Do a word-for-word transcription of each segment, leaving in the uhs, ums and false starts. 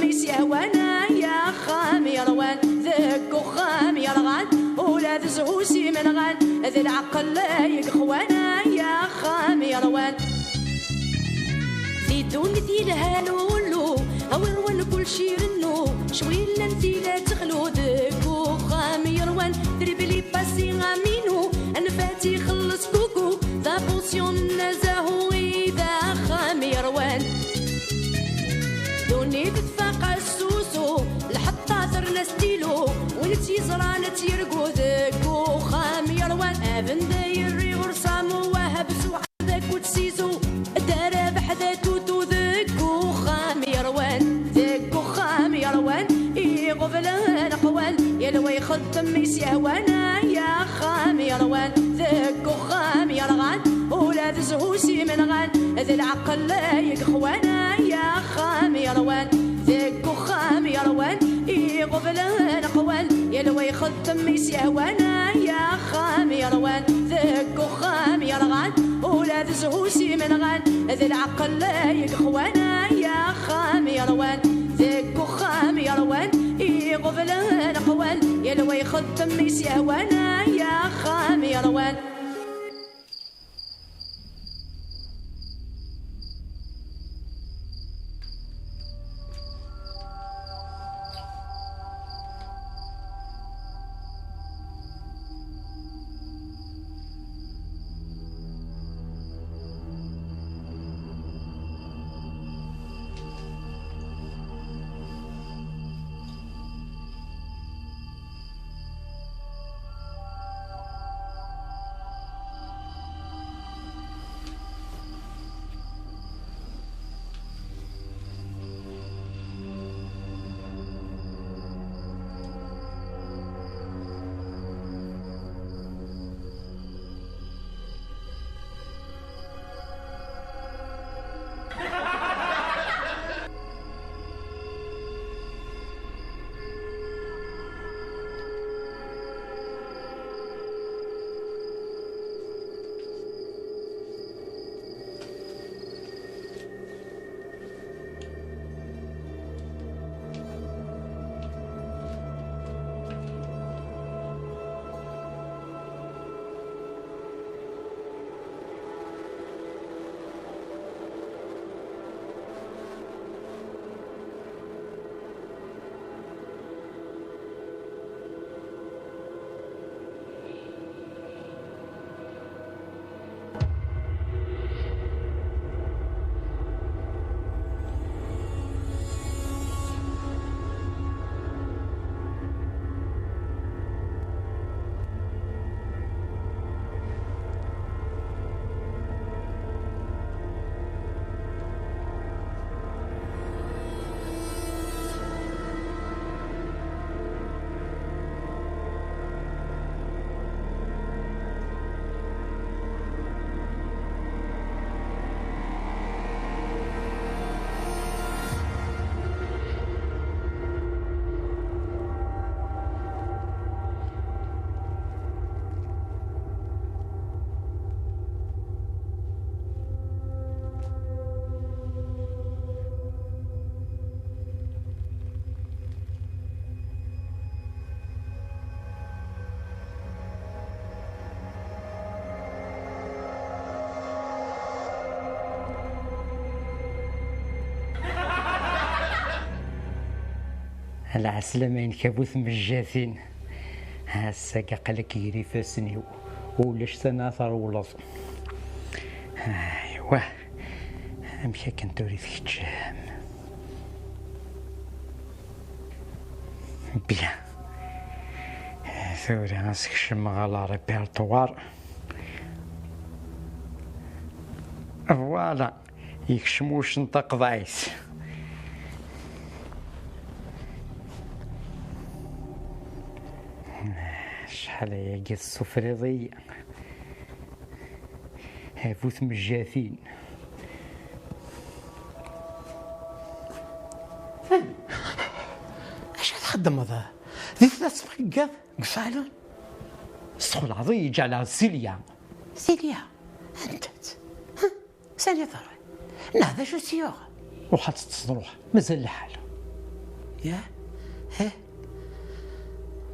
Mi s-yehwan ay axxam yerwan, deg uxxam yerɣan, ula d zzhu s imenɣan, d lɛeqel ay yexwan ay axxam yerwan. Di ddunit yelhan ullu, awer wan kullec irennu, cwi llan tila texlu, deg uxxam yerwan, tribli pasi aminu, anfat ixelleṣ kuku, d apusyon n azahu i d axxam yerwan. Ddunit tfaq asusu, lḥeṭṭa terna stilu, win tt-yeẓran ad tt-yergu, deg uxxam yerwan. Abendayri ur samu wahab suɛad akked sisu, darabeḥ d atutu, deg uxxam yerwan. Deg uxxam yerwan, iɣeblan qwan, yal wa ixeddem mi s-yehwan ay axxam yerwan. Deg uxxam yerɣan, ula d zzhu s imenɣan, d lɛeqel ay yexwan ay axxam yerwan. Deg uxxam yerwan, iɣeblan qwan, yal wa ixeddem mi s-yehwan ay axxam yerwan. Deg uxxam yerɣan, ula d zzhu s imenɣan, d lɛeqel ay yexwan ay axxam yerwan. Deg uxxam yerwan, iɣeblan qwan, yal wa ixeddem mi s-yehwan ay axxam yerwan. Lɛeslama-inek a bu tmejjatin. Ass-agi aql-ak gar ifassen-iw, ulac tama trewleḍ. Aywa, amek akken tura i tkeččem? Bien. Tura ad sekcem ɣer le répertoire. Voilà. Yekcem ucen taqḍayt. Acḥal ayagi tessufriḍ-iyi. A bu tmejjatin. Acu txeddmeḍ? Di tella tettfeggiḍ deg usalun? Tesxelɛeḍ-iyi, ǧeɛleɣ Silya. Silya? Anta-tt? Huh? Sani teṛwa? Neɣ d acu s-yuɣ? Ruḥ ad teṭṭseḍ, ruḥ. Mazal lḥal. Ya? He?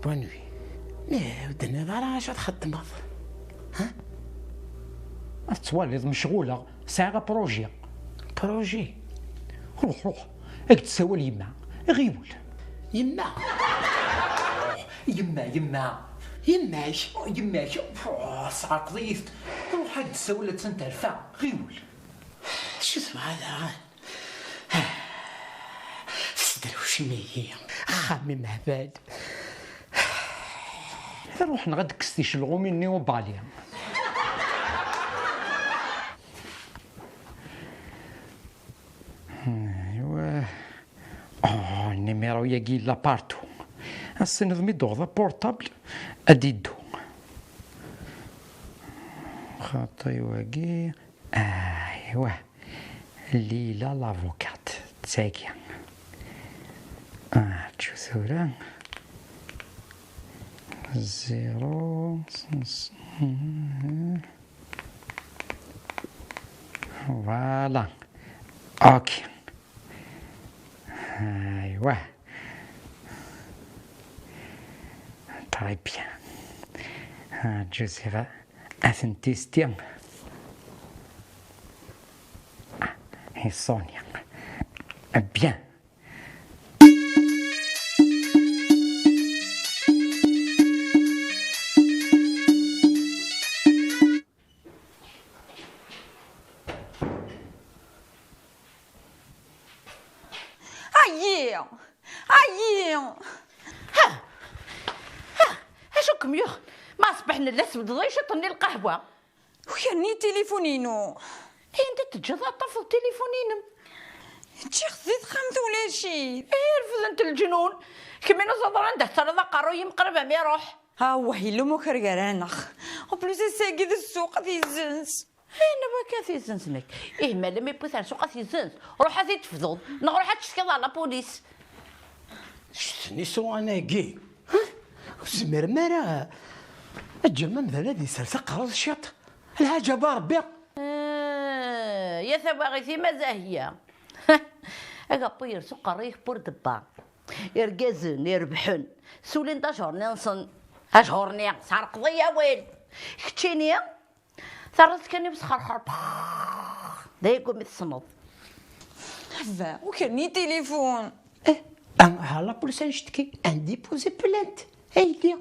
Bonne nuit. Mais ur d-tenniḍ ara acu txeddmeḍ. Ha? Ad twaliḍ mecɣuleɣ, sɛiɣ apṛuji. Projet? Ruḥ, ruḥ, ad k-d-tsawal yemma. Ɣiwel. Yemma? Yemma, yemma. Yemma-k? Yemma-k? Oh, tesɛerqeḍ-iyi-t. Ruḥ ad k-d-tsawal, attan terfa. Ɣiwel. Acu tebɣa daɣen? Tesderwcem-iyi. Axxam-im hbal. Ruḥ neɣ ad d-kkes ticelɣumin-nni ubali. Aywa. Oh, numéro-yagi yella partout. Ass-nniḍ mi d-tuɣeḍ aportable, ad d-iddu. Xaṭi wagi. Aywa. Lila l'avocate, d tagi. Acu tura? Zéro. Voilà. Ok. Aywa. Très bien. Ah, Joseph, atenti s ti. Ah, et Sonia. Bien. Ayi! Ayi! Ha! Ha! Acu kem-yuɣ? Ma ṣbeḥ nella tbeddeḍ-iyi ciṭ-nni lqahwa. Ukren-iyi tilifun-inu. Anda teǧǧiḍ ad tafeḍ tilifun-inem? Ččiɣ-t di texxamt ulac-it. Ih, refdent leǧnun. Kemmini ẓaḍer anda tettarraḍ aqerruy-im qrib am iruḥ. Awah, yella umuker gar-aneɣ. En plus, ass-agi d ssuq, ad izzenz. Ayen wakka ad izzenz nekk. Ih, ma lemmi wwit ar ssuq ad izzenz. Ruḥ ad t-id-tefduḍ, neɣ ruḥ ad tcetkiḍ ɣer la police. Ccet-nni suɣan-agi. Ur tezmirem ara ad ǧǧem amdan ad isers aqerru-s ciṭ? Lɛaǧab a Rebbi! Eh, ya tawaɣit-im a Zahya. Agaṭu yers uqerru-ik pour de bon. Irgazen irebḥen, sulin-d ajuṛni-nsen. Ajuṛni, sɛerqeḍ-iyi awal. Keččini, terriḍ kan i wesxerxer. D ayegumi tessneḍ. Hba, ukren-iyi tilifun. Eh, ah, ha la police ad necteki, ad ndipuzé plainte. Aydi.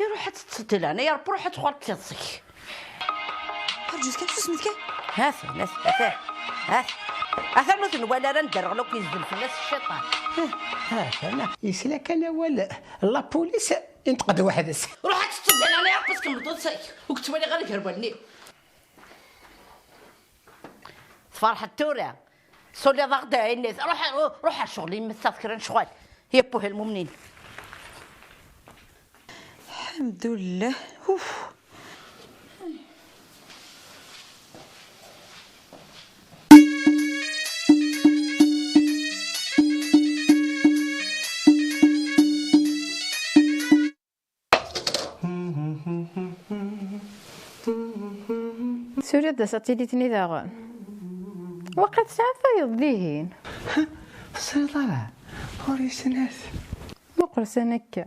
Iruḥ ad teṭṭseḍ di leɛnaya Rebbi, ruḥ ad tuɣaleḍ d tiẓẓeg. Rǧut kan, susmet kan. Atan, atan, atan. Atan. Atan ur t-nwala ara, nedderɣel akk, yezdem fell-as cciṭan. Atan, yesla kan awal la police, inṭeq-d weḥd-s. Ruḥ ad teṭṭseḍ di leɛnaya Rebbi, ad tkemmleḍ ṭṭsa-k. Ur k-ttwaliɣ ara gar wallen-iw. Tferḥeḍ tura? Suliḍ-aɣ-d ayen. Ruḥ, ruḥ ar ccɣel-im, ma tessaɣeḍ kra n ccɣel. Ya Buh lmumnin. Lḥemdullah. Uf. Turiḍ-d asatilit-nni daɣen? Waqil tesɛiḍ tayeḍ dihin. Ur tesɛiḍ ara. Ur yessin-as. Muqel sani akka.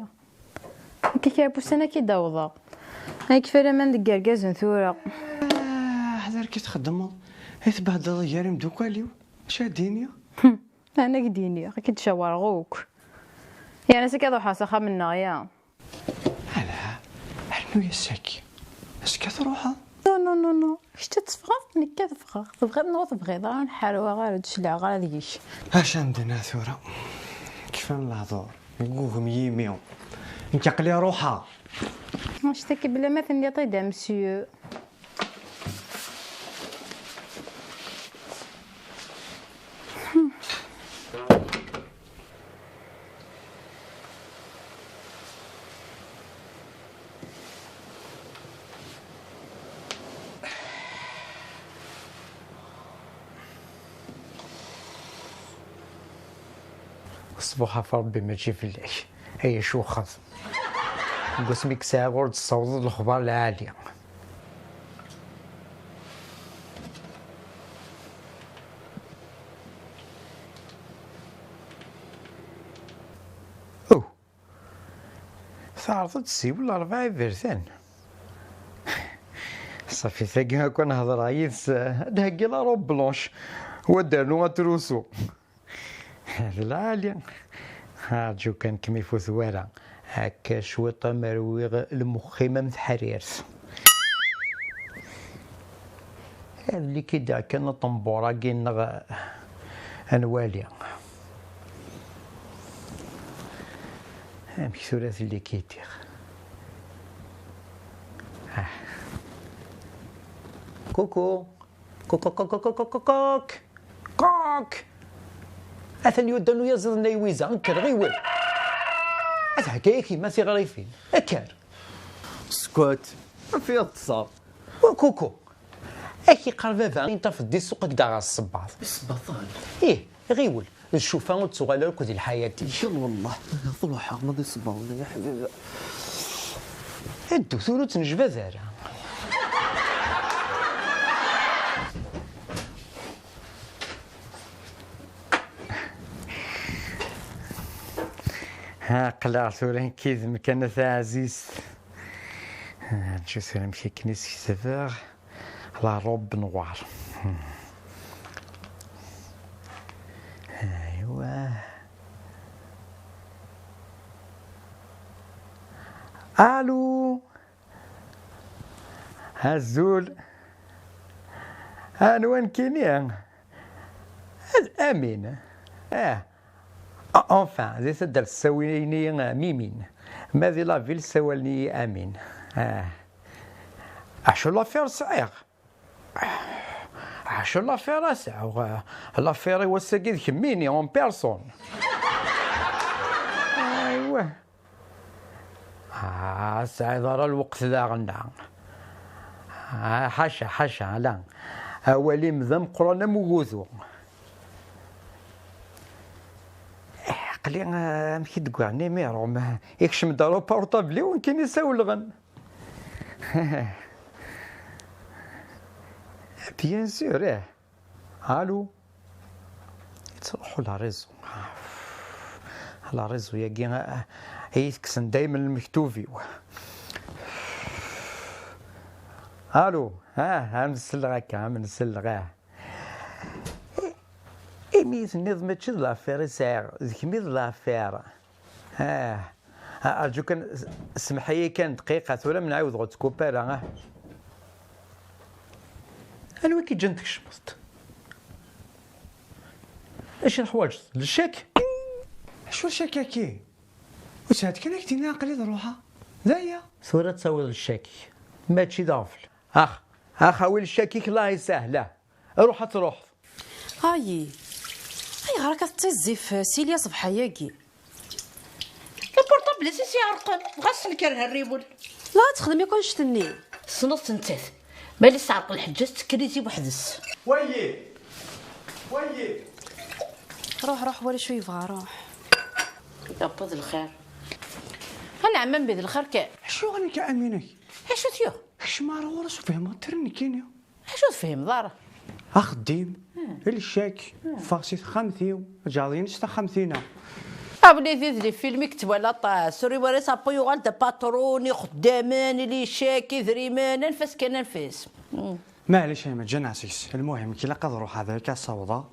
Nekk kra n wussan akka i d-awḍeɣ. Ay kfa laman deg yergazen tura. Ah, ḥder ki txeddmeḍ. Ay tbehdleḍ gar imeddukal-iw. Acu ad d-iniɣ? Hm, ana k-d-iniɣ, ad k-id-cawreɣ akk. Yerna s akka ad ruḥeɣ s axxam-nneɣ, ya. Ala, rnu-yas akk. Azekka truḥeḍ? Non, non, non, non. Kečč ad teffɣeḍ, nekk ad ffɣeɣ. Tebɣiḍ neɣ ur tebɣiḍ ara, ur nḥarweɣ ara, ur d-cliɛeɣ ara deg-k. Acu am d-nniɣ tura? Kfan lehdur, yeggugem yimi-w. Nekk aql-i ruḥeɣ. Annect-agi bla ma tenniḍ-t-id a monsieur. Ṣṣbuḥ ɣef Ṛebbi, mačči fell-ak. Ay acuxeḍ! Deg wasmi i k-sɛiɣ ur d-tessawḍeḍ lexbar lɛali. Teɛreḍ ad tessiwel rebɛa iberdan. Ṣafi, tagi akk ad nehḍer yid-s, ad d-heggi la robe blanche, u ad d-rnu atrusu. D lɛali. Arǧu kan kem ifut wara. Akka cwiṭ am rwiɣ lmux-im am tḥarirt. Ad likidiɣ kan aṭembur-agi-nneɣ, ad nwali. Amek tura tellikidiɣ? Ah. Kuku. Kok, kok, kok, kok, kok, kok, kok. Kok! Atan yuddan uyaziḍ-nni i Wiza. Kker, ɣiwel. Ad hegga-yak yemma tiɣrifin. Kker. Squat. Afi ad ṭṭseɣ. Kuku. Ak iqqar baba, inṭaf-d di ssuq ad k-d-aɣeɣ ssebbaḍ. Ssebbaḍ? Ih, ɣiwel. D ccufa ur d-tuɣal ara akk di lḥayat-ik. Icel wallah. Truḥeɣ ma d isebbaḍen, ya ḥbibi. Ddu tura ur ttnejbad ara. Ha, aql-aɣ tura nekk yid-m kan a taɛzizt. Ǧǧet amek akken i s-ketbeɣ. La robe noire. Aywa. Allô. Azul. Anwa nekkini? Ad Amin. Ah. Enfin, di taddart ssawalen-iyi Mimin. Ma di la ville ssawalen-iyi Amin. Ah. Acu l'affaire sɛiɣ? Acu l'affaire a sɛiɣ? L'affaire-iw ass-agi d kemmini, en personne. Aywa. Ah, ur tesɛiḍ ara lweqt daɣen, a. Ah, ḥaca, ḥaca, ala. Awal-im d ameqqran am ugudu. Eh, aql-i, ah, amek i d-wwiɣ nimiru-m? Ikcem-d ɣer uportable-iw, nekkini sawleɣ-n. Bien sûr, eh. Allô? Yettruḥu la réseau. La réseau-yagi, ah, i yi-tekksen daymen lmektub-iw. Allô? Ah, am selleɣ akka, am selleɣ, ah. I-, imi i tenniḍ mačči d l'affaire i sɛiɣ, d kemm i d l'affaire. Ah, ah, arǧu kan, s-, semmeḥ-iyi kan dqiqa, tura ad m-nɛiwed ur tkup ara, ah. Anwa i k-iǧǧan tkecmeḍ-d? Acu teḥwaǧeḍ? Le chèque? Acu le chèque-agi? Ur sɛiɣ kan ad k-d-iniɣ aql-i d ruḥeɣ. D aya. Tura ad tawiḍ le chèque-ik. Mačči d aɣbel. Ax, ax, awi le chèque-ik, la isahla. Ruḥ ad truḥeḍ. Ayi, ayɣer akka tettizzi fell-as Silya ṣṣbeḥ-agi? Laportabl-is i s-iɛerqen, ɣas tenker herriwel. La ad texdem akk annect-nni. Tessneḍ-tt nettat. Ma la tesɛerq lḥeǧǧa, tettekker izi weḥd-s. Wayi! Wayi! Ruḥ, ruḥ, wali acu yebɣa, ruḥ. Yewweḍ lxir. Anɛam a mmi, d lxir kan. Acuɣer nekk a Aminak? Acu t-yuɣ? Kecmeɣ ar ɣur-s ur fhimeɣ ara nekkini. Acu ur tefhimeḍ ara? Axeddim, lcak, ffeɣ si texxamt-iw, ǧɛeḍ-iyi s taxxamt-ina. A wlidi, d les films i yettwala aṭas, ur iwala s appu yuɣal d apatṛun, ixeddamen, licak, idrimen, anef-as kan, anef-as. Maɛlic a yemma, ǧǧan-as-ix. Lmuhim, ilaq ad ruḥeɣ, d akka ad ssawḍeɣ.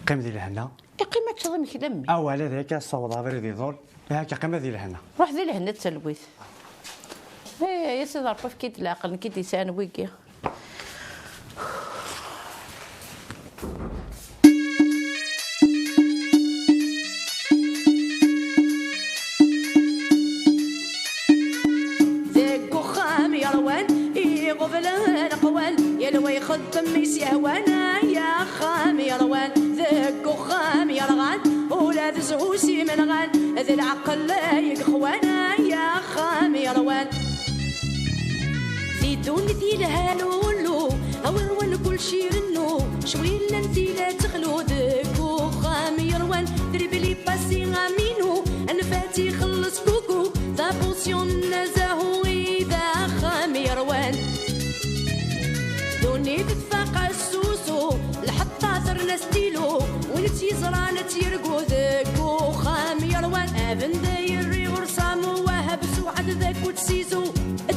Qqim di lehna. Iqqim ad teččeḍ imekli a mmi. Awal, ad akka ad ssawḍeɣ abrid iḍul. Ihi akka, qqim di lehna. Ruḥ di lehna d talwit. Eh, ay a Sidi Ṛebbi, efk-iyi-d leɛqel, nekk i d-yesɛan wigi. Deg uxxam yerwan, iɣublen qwan, yal wa ixeddem i s-yehwan, ay axxam yerwan. Deg uxxam yerɣan, ula d zzhu s imenɣan, d lɛeqel ay yexwan, ay axxam yerwan. Di ddunit yelhan ullu, awer wan kullec irennu, cwi llan tila texlu. Deg uxxam yerwan, tribli pasi aminu, anfat ixelleṣ kuku, d apusyon n azahu i d axxam yerwan. Ddunit tfaq asusu, lḥeṭṭa terna stilu, win tt-yeẓran ad tt-yergu. Deg uxxam yerwan, abend yerri ɣur-s am wahab. Wɛed d akk d sizu,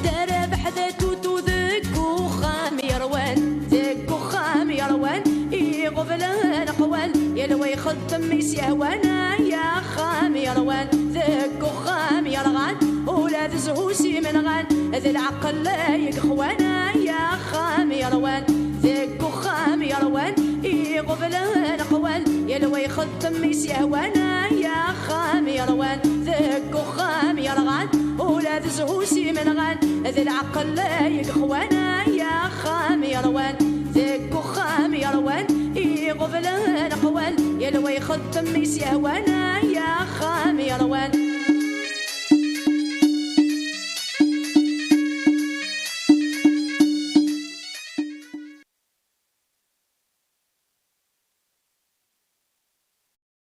d arabeḥ d atutu deg uxxam yerwan, deg uxxam yerwan, iɣeblan qwan, yal wa ixeddem i s-yehwan, ay axxam yerwan, deg uxxam yerɣan, ula d zzhu s imenɣan, d lɛeqel ay ixwan, ay axxam yerwan, deg uxxam yerwan, iɣeblan qwan, yal wa ixeddem i s-yehwan, ay axxam yerwan, deg uxxam yerɣan, ula d zzhu s imenɣan, d lɛeqel ay ixwan, ay axxam yerwan, deg uxxam yerwan, iɣeblan qwan, yal wa ixeddem i s-yehwan, ay axxam yerwan.